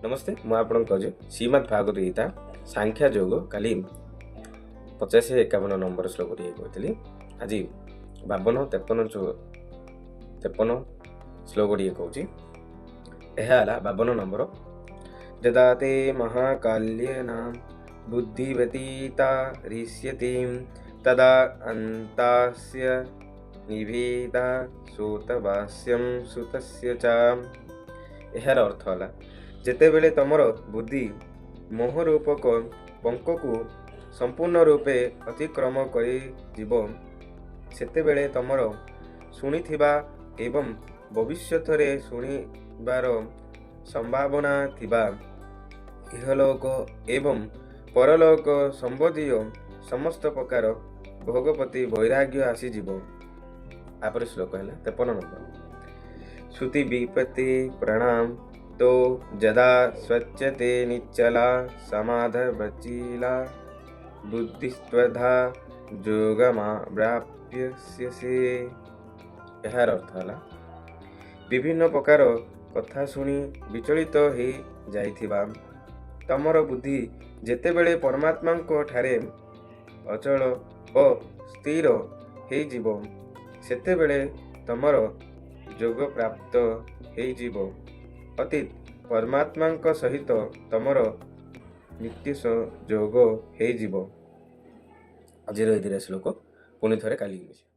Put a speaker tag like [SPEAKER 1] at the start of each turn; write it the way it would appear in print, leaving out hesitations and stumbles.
[SPEAKER 1] ନମସ୍ତେ, ମୁଁ ଆପଣଙ୍କ ଅଜୟ। ଶ୍ରୀମଦ୍ ଭାଗବତ ଗୀତା ସାଂଖ୍ୟ ଯୋଗ, କାଲି 50, 51 ନମ୍ବର ଶ୍ଲୋକ ଟିକେ କହିଥିଲି। ଆଜି 52, 53, 53 ଶ୍ଲୋକ ଟିକେ କହୁଛି। ଏହା ହେଲା 52 ନମ୍ବର। ଯଦା ତେ ମହାକାଲ୍ୟେନ ବୁଦ୍ଧି ବ୍ୟତୀତା ରିଷ୍ୟତି, ତଦା ଅନ୍ତାସ୍ୟ ନିଭିଦା ଶ୍ରୋତବାସ୍ୟಂ ଶ୍ରୁତସ୍ୟ ଚ। ଏହାର ଅର୍ଥ ହେଲା, ଯେତେବେଳେ ତମର ବୁଦ୍ଧି ମୋହ ରୂପକ ପଙ୍କକୁ ସମ୍ପୂର୍ଣ୍ଣ ରୂପେ ଅତିକ୍ରମ କରିଯିବ, ସେତେବେଳେ ତମର ଶୁଣିଥିବା ଏବଂ ଭବିଷ୍ୟତରେ ଶୁଣିବାର ସମ୍ଭାବନା ଥିବା ଇହଲୋକ ଏବଂ ପରଲୋକ ସମ୍ବନ୍ଧୀୟ ସମସ୍ତ ପ୍ରକାର ଭୋଗ ପ୍ରତି ବୈରାଗ୍ୟ ଆସିଯିବ। ତାପରେ ଶ୍ଲୋକ ହେଲା 53 ନମ୍ବର। ଶ୍ରୁତି ବିପତ୍ତି ପ୍ରଣାମ ତୋ ଯଦା ସ୍ୱଚ୍ଛତେ ନିଶ୍ଚଲା ସମାଧବଚିଲା ବୁଦ୍ଧିସ୍ତ୍ୱଧା ଯୋଗମାପ୍ରାପ୍ୟସ୍ୟସେ। ଏହାର ଅର୍ଥ ହେଲା, ବିଭିନ୍ନ ପ୍ରକାର କଥା ଶୁଣି ବିଚଳିତ ହେଇ ଯାଇଥିବା ତମର ବୁଦ୍ଧି ଯେତେବେଳେ ପରମାତ୍ମାଙ୍କ ଠାରେ ଅଚଳ ଓ ସ୍ଥିର ହେଇଯିବ, ସେତେବେଳେ ତମର ଯୋଗ ପ୍ରାପ୍ତ ହେଇଯିବ, ଅର୍ଥାତ୍ ପରମାତ୍ମାଙ୍କ ସହିତ ତମର ନିତ୍ୟ ଯୋଗ ହେଇଯିବ। ଆଜିର ଏଥିରେ ଶ୍ଲୋକ। ପୁଣି ଥରେ କାଲି ମିଶିବା।